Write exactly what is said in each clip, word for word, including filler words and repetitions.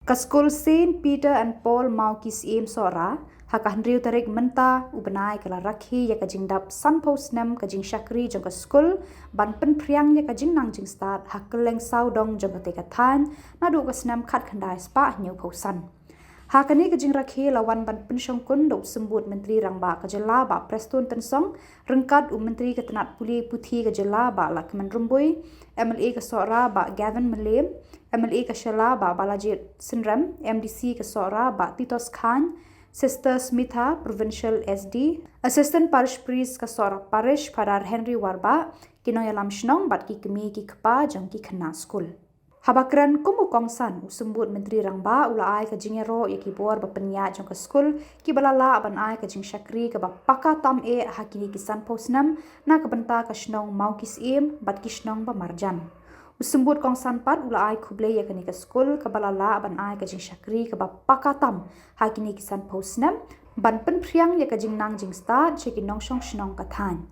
Ka skul Saint Peter and Paul Mawkisiem Sohra, ha ka hynriew tarik mynta u bnai ka la rakhe ïa ka jingdap sanphew snem ka jingshakri jong ka skul, ban pynphriang ïa ka jingnang jingstad ha kylleng sawdong jong katei ka thaiñ, naduh ka snem khatkhyndai spah hynñiewphew san. Ha kane ka jingrakhe la wan ban pynshongkun da u Symbud Myntri Rangbah ka jylla Bah Prestone Tynsong, ryngkat u Myntri ka tnat pule puthi ka jylla Bah Lahkmen Rymbui, M L A ka Sohra Bah Gavin Mylliem, M L A ka Shella Bah Balajied Synrem, M D C ka Sohra Bah Titos Chyne, Sister Smitha, Provincial S D, Assistant Parish Priest ka Sohra Parish Father Henry Warbah, ki nongïalam shnong bad ki kmie ki kpa jong ki khynnah skul. Haba kren kum u kongsan, u Symbud Myntri Rangbah u la ai ka jingïaroh ïa ki bor ba pynïaid jong ka skul, kiba la lah ban ai ka jingshakri kaba paka tam eh ha kine ki sanphew snem, na ka bynta ka shnong Mawkisiem bad ki shnong ba marjan. U Symbud kongsan pat u la ai khublei ïa kane ka skul kaba la lah ban ai ka jingshakri kaba paka tam ha kine ki sanphew snem, ban pynphriang ïa ka jingnang jingstad sha ki nongshong shnong ka thaiñ.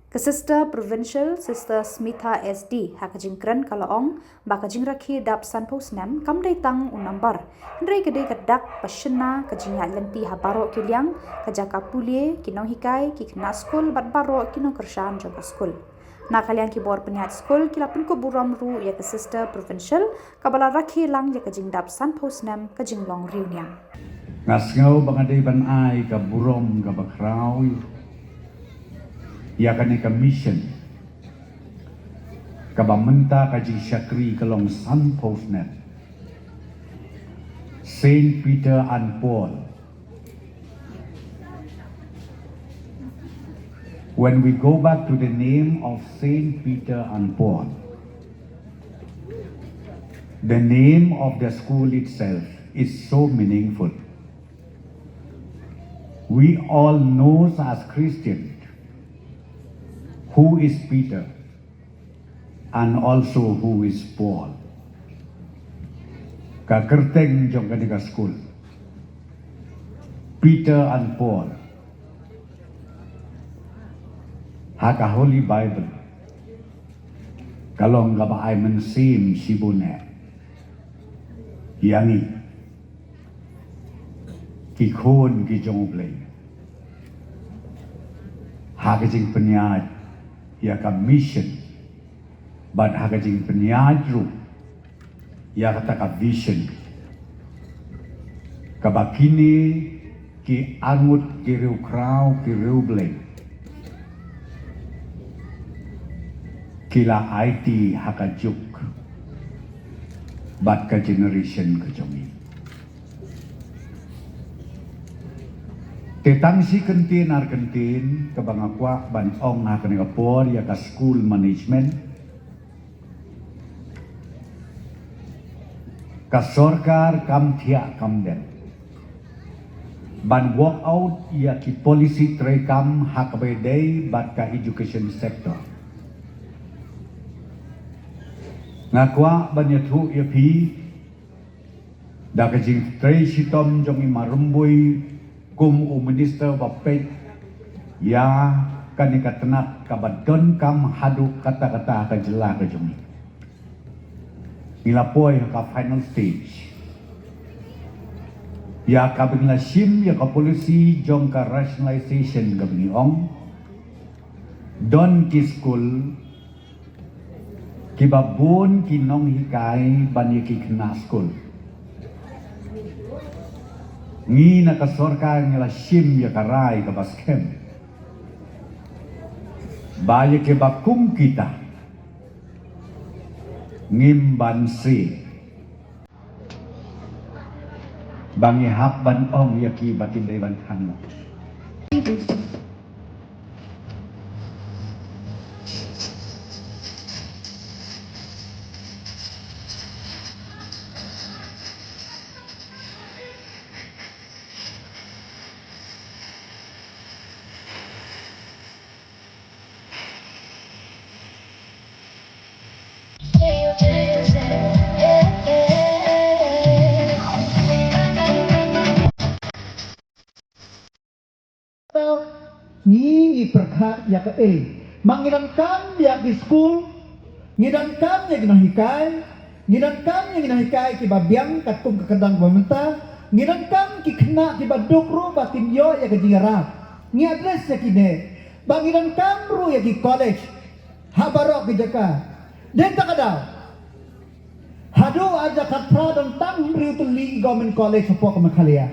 Ka Sister Provincial, Sister Smitha S D, ha ka jingkren ka la ong ba ka jingrakhe dap sanphew snem kam dei tang u nambar, hynrei ka dei ka dak ba shynna ka jingïaid lynti ha baroh ki liang, ka jaka pule, ki nonghikai, ki khynnah skul bad baroh ki nongkyrshan jong ka skul. Na ka liang ki bor pynïaid skul ki la pynkup burom ruh ïa ka Sister Provincial kaba la rakhe lang ïa ka jingdap sanphew snem ka jinglong riewniam. Nga sngew ba nga dei ban ai ka burom kaba khraw ïa kane ka mission kaba mynta ka jingshakri ka long sanphew snem. Saint Peter and Paul. When we go back to the name of Saint Peter and Paul, the name of the school itself is so meaningful. We all know as Christians who is Peter and also who is Paul. Ka kyrteng jong kane ka skul, Peter and Paul. Ha ka Holy Bible ka long kaba ai mynsiem shibun eh ïa ngi ki khun ki jong U Blei ha ka jingpynïaid ïa ka mission bad ha ka jingpynïaid ruh ïa kata ka vision kaba kine ki arngut ki riewkhraw ki riewblei ki la aiti ha ka juk bad ka generation ka jong ngi. Te tang shi kyntien ar kyntien kaba nga kwah ban ong ha kane ka por ïa ka school management. Ka sorkar kam thiah kam dep ban work out ïa ki policy treikam ha kaba ïadei bad ka education sector. Nga kwah ban ïathuh ïa phi da ka jingtrei shitom jong i Marymbui kum u minister ba peit ïa kane ka tnat kaba donkam haduh katta katta ha ka jylla ka jong ngi. Ngi la poi ha ka final stage ïa kaba ngi la shim ïa ka policy jong ka rationalization kaba ngi ong don ki skul kiba bun ki nonghikai ban ïa ki khynnah skul. Ngi na ka sorkar ngi la shim ïa ka rai kaba skhem ba ïa kiba kum kita ngim ban siew. Ba ngi hap ban ong ïa ki ba kin dei ban khang noh. Ngi ngi pyrkhat ïa kaei? Ma ngi donkam ïa ki skul, ngi donkam ïa ki nonghikai, Ngi donkam ïa ngi nonghikai kiba biang katkum ka kyrdan ba mynta. Ngi donkam ki khynnah kiba duk ruh ba kin ïoh ïa ka jingïarap. Ngi address ïa kine. Ba ngi donkam ruh ïa ki college ha baroh ki jaka. Dei ta ka daw, haduh arhajar khatphra don tang hynriew tylli ki government college hapoh ka Meghalaya.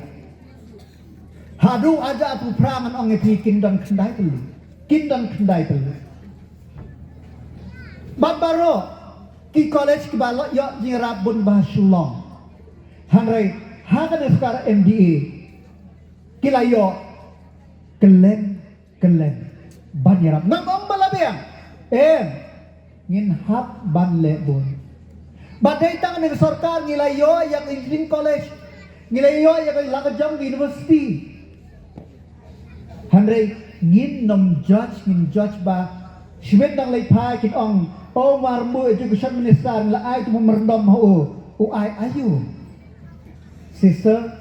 Haduh arhajar arphew phra ngan ong ïa phi kin don khyndai tylli. Kin don khyndai tylli. Bad baroh ki college kiba la ïoh jingïarap bun ba ha Shillong. Hynrei ha kane ka sorkar M D A ki la ïoh kylleng kylleng ban ïarap. Ngam ong ba la biang. Em. Ngin hap ban leh bun. Ba dei tang kane ka sorkar ngi la ïoh ïa ka engineering college. Ngi la ïoh ïa ka la ka jong ka university. Hynrei ngin nym judge, ngin judge ba shibit dang leit phai kin ong, "Oh, mar mu education minister la ai tu memorandum ha u." U ai aïu? Sister,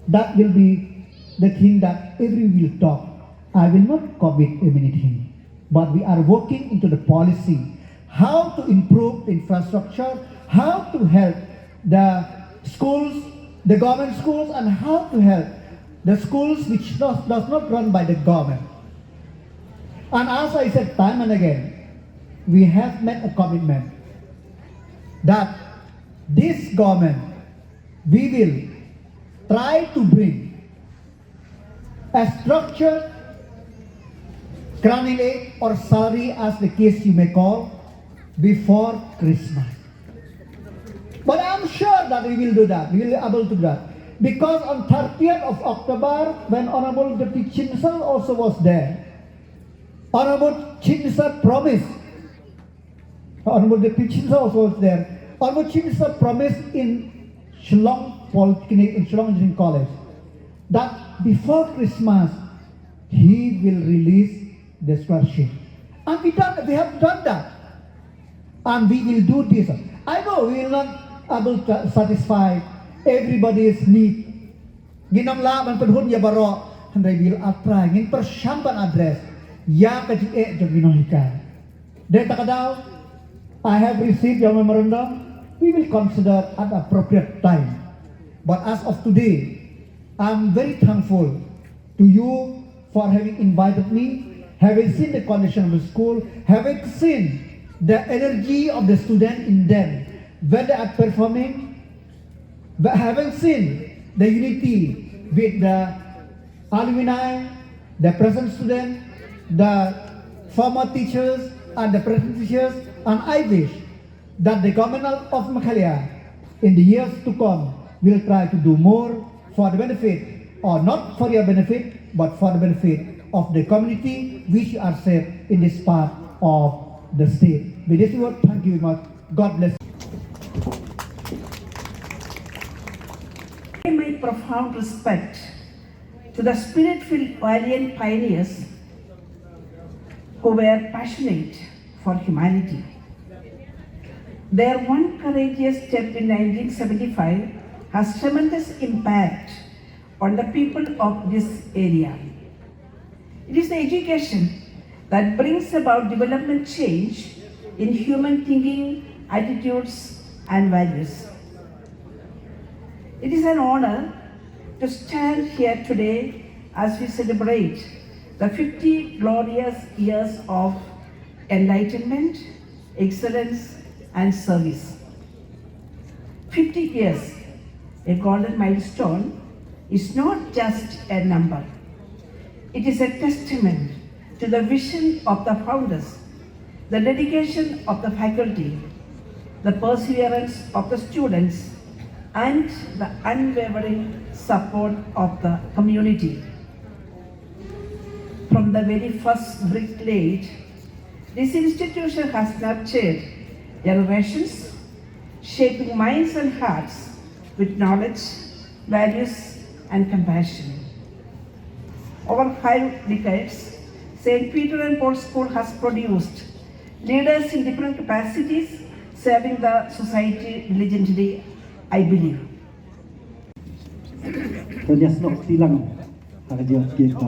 that will be the thing that every will talk. I will not commit anything. But we are working into the policy, how to improve the infrastructure, how to help the schools, the government schools, and how to help the schools which does, does not run by the government. And as I said time and again, we have made a commitment that this government, we will try to bring a structured crowning age or salary, as the case you may call, before Christmas. But I'm sure that we will do that. We will be able to do that. Because on thirtieth of October, when Honorable Deputy Chief Minister also was there, Honorable Chief Minister promised Honorable Deputy Chief Minister also was there. Honorable Chief Minister promised in Shillong Polytechnic, in Shillong Engineering College, that before Christmas, he will release the scholarship. And we, done, we have done that. And we will do this. I know we will not able to satisfy everybody's need. Ngin ym lah ban pynhun ïa baroh, hynrei we will try, ngin pyrshang ban address ïa ka jingeh jong ki nonghikai. Dei ta ka daw, I have received your memorandum. We will consider at appropriate time. But as of today, I'm very thankful to you for having invited me, having seen the condition of the school, having seen the energy of the student in them when they are performing, but having seen the unity with the alumni, the present student, the former teachers, and the present teachers, and I wish that the government of Meghalaya in the years to come will try to do more for the benefit, or not for your benefit, but for the benefit of the community which you are served in this part of the state. With this word, thank you very much. God bless. Pay my profound respect to the spirit-filled valiant pioneers who were passionate for humanity. Their one courageous step in nineteen seventy-five has tremendous impact on the people of this area. It is the education that brings about development change in human thinking, attitudes, and values. It is an honor to stand here today as we celebrate the fifty glorious years of enlightenment, excellence, and service. Fifty years, a golden milestone, is not just a number. It is a testament to the vision of the founders, the dedication of the faculty, the perseverance of the students, and the unwavering support of the community. From the very first brick laid, this institution has nurtured generations, shaping minds and hearts with knowledge, values, and compassion. Over five decades, Saint Peter and Paul School has produced leaders in different capacities, serving the society diligently, I believe. To ïa snoh kti lang ha ka jingïaid kita.